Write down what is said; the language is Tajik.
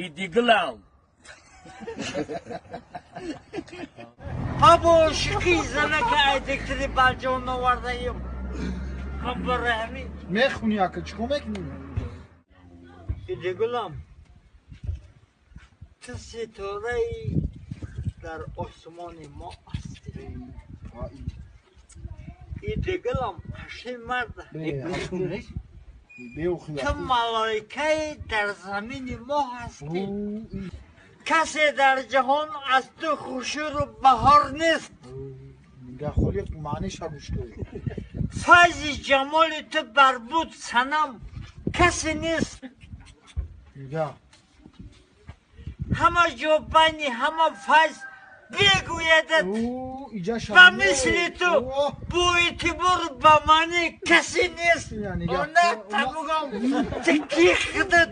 Иди гулам. Ҳа, бо ошиқии занака ай дектори балҷон овардаем. Ҳам барои ҳамин. Мехунӣ, ака, чӣ кор мекунӣ? Иди гулам, ту ситораи дар осмони мо ҳастӣ. Иди гулам, ҳаши мард, ту малоикаи дар замини мо ҳастӣ. Касе дар ҷаҳон аз ту хушуру баҳор нест. Файзи ҷамоли ту бар буд, санам, касе нест. Ҳама ҷо байни ҳама файз бегӯядат, ба мисли ту боэътибору ба маънӣ касе нест. Она табугам, ту ки худат.